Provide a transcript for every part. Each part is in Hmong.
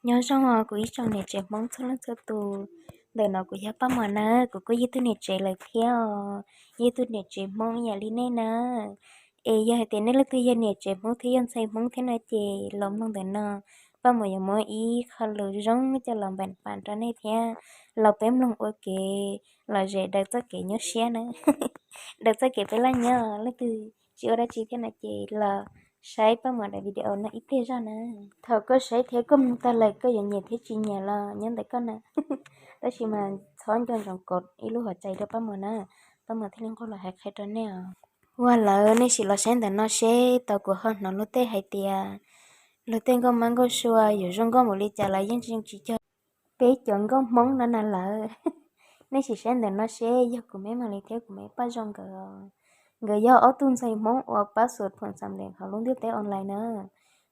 Nyob zoo os kuv ib tsoom niam tsev Hmoob txhua leej txhua tus. Ntawm no kuv yog Paj Muas na, kuv kuj yog ib tug niam tsev lawm thiab os, yog ib tug niam tsev Hmoob ib yam li nej na. Es yog hais tias nej leej twg yog niam tsev Hmoob thiab yog ntxhais Hmoob thiab no ces los mloog ntawm no, Paj Muas yuav muab ib qho lus zoo coj los npam pam rau nej thiab los peb mloog ua kev lom zem daws txoj kev nyuaj siab na, daws txoj kev peb laj nyob. Leej twg tsis ua dab tsi thiab no ces los saib Paj Muas daim video no ib pliag zog na. Thaum koj saib thiab koj mloog tag lawm koj yuav nyiam thiab tsis nyiam los nyob ntawm koj na. Tab sis mas txhob nco ntsoov kov ib lub hauv cai rau Paj Muas na, Paj Muas thiaj li nquag los hais qhia rau nej os. Ua lawm nej sim los saib ntawm no seb tau kuv ho hnov luag tej hais tias luag tej nkauj mab nkauj sua yuav zoo nkauj npaum li cas los yeej tsis cog peb cov nkauj Hmoob no na lawm. Nej sim saib ntawm no seb yog kuv me Malis thiab kuv me Paj Zoo nkawd. Nkawd yog ob tug ntxhais Hmoob uas pab xuas phoom xam lees hauv lub ntiaj teb online na.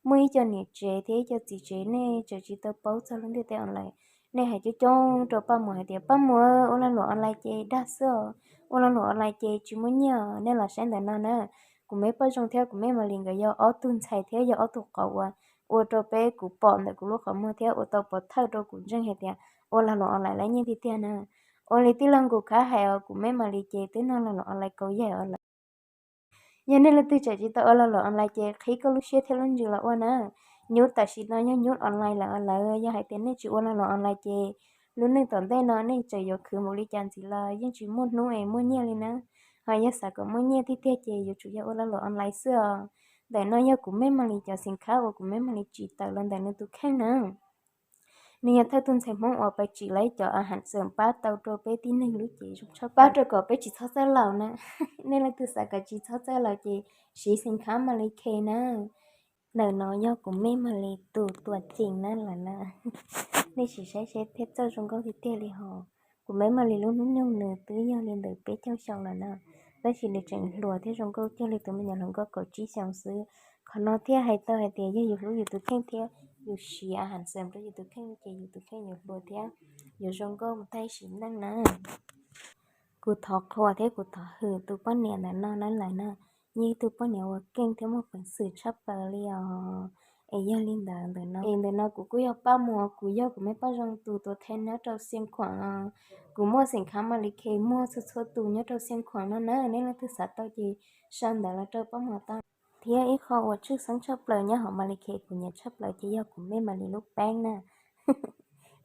Muaj ib co niam tsev thiab ib co txiv tsev nej tseem tsis tau paub txog lub ntiaj teb online. Nej hais coob coob rau Paj Muas hais tias Paj Muas ua lag luam online ces dag xwb os, ua lag luam online ces tsis muaj nyiaj os. Nej los saib ntawm no na, kuv me Paj Zoo thiab kuv me Malis nkawd yog ob tug ntxhais thiab yog ob tug qauv uas ua rau peb kuv pom ntawm kuv lub qhov muag thiab ua tau pov thawj rau kuv ntseeg hais tias ua lag luam online laib nyiaj tiag tiag na. Ua li tij laug Nkus Khab hais os, kuv me Malis ces twb noj lag luam online kaus yaig os lawm. Yog nej leej twg tseem tsis tau ua lag luam online ces qhib koj lub siab thiab lub ntsws los ua na. Nyuj tam sim no yog nyuj online lawm os lawm. Yog hais tias nej tsis ua lag luam online ces lub neej tom ntej no nej tseem yuav khwv npaum li cas ntxiv los yeej tsis muaj hnub es muaj nyiaj li na. Ho yog xav kom muaj nyiaj tiag tiag ces yuav tsum yog ua lag luam online xwb os. Ntawm no yog kuv me Malis cov xeem khab uas kuv me Malis tsim tawm los ntawm nws tus kheej na. Nws yog thawj tug ntxhais Hmoob uas pais tsim lawv cov a ham xwm pab tau rau peb tib neeg lub cev zoo tshaj, pab rau kom peb tsis txhob txawj laus na. Nej leej twg xav kom tsis txhob txawj laus ces siv xeem khab Malis Khe na. Ntawm no yog kuv me Malis tus tuam ceem na lawm na. Nej sim saib seb thiaj txawj zoo nkauj tiag tiag li hos. Kuv me Malis lub hnub nyoog nws twb yog li ntawm peb caug xyoo lawm na, tab sis nws tseem hluas thiab zoo nkauj cuag li tus me nyuam hluas nkauj kaum tsib xyoos xwb. Qhov no thiaj hais tau hais tias yog yus hlub yus tus kheej thiab yus siv a ham xwm rau yus tus kheej ces yus tus kheej yuav hluas thiab yuav zoo nkauj mus tag sim neej na. Kuv thov qhuas thiab kuv thov hwm tus poj niam ntawm no na lawm na, yeej ib tug poj niam uas keej thiab muaj peev xwm tshaj plaws li os. Es yog li ntawd ntawm no, es ntawm no kuv kuj yog Paj Muas, kuv yog kuv me Paj Zoo tus tuam thawj nyob rau Xeev Khuam. Kuv muaj xeem khab Malis Khe muaj txhua txhua tus nyob rau Xeev Khuam no na, nej leej twg xav tau ces sau ntawv los rau Paj Muas tau. Thiab ib qho uas tshwj xeeb tshaj plaws nyob hauv Malis Khe kuv nyiam tshaj plaws ces yog kuv me Malis lub peeb na.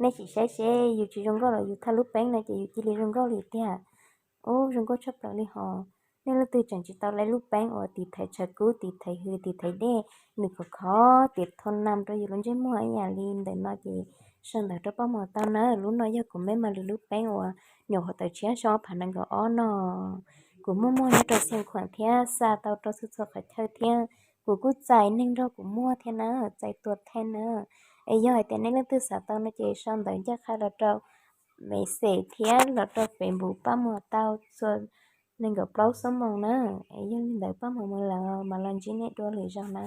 Nej sim saib seb yus tsis zoo nkauj los yus thaj lub peeb no ces yus cia li zoo nkauj li tiag. Ub, zoo nkauj tshaj plaws li hos. Nej leej twg tseem tsis tau laib lub peeb uas tiv thaiv tshav kub, tiv thaiv hws, tiv thaiv dej, nws khov khov tias thau nam rau yus lub ntsej muag ib yam li ntawm no ces sau ntawv rau Paj Muas tau na. Lub no yog kuv me Malis lub peeb uas nyuam qhuav tawm tshiab xyoo ob phav nees nkaum ob no. Kuv muaj muag nyob rau Xeev Khuam thiab xa tau rau txhua txhua qhov chaw thiab kuv kuj txais neeg nrog kuv muag thiab na, txais tuam thawj na. Es yog hais tias nej leej twg xav tau no ces sau ntawv ncaj qha los rau message thiab los rau Facebook Paj Muas tau txhua nees nkaum plaub xuab moos na. Es yog li ntawd Paj Muas mus lawm, mam los ntsib nej dua lwm zaus na.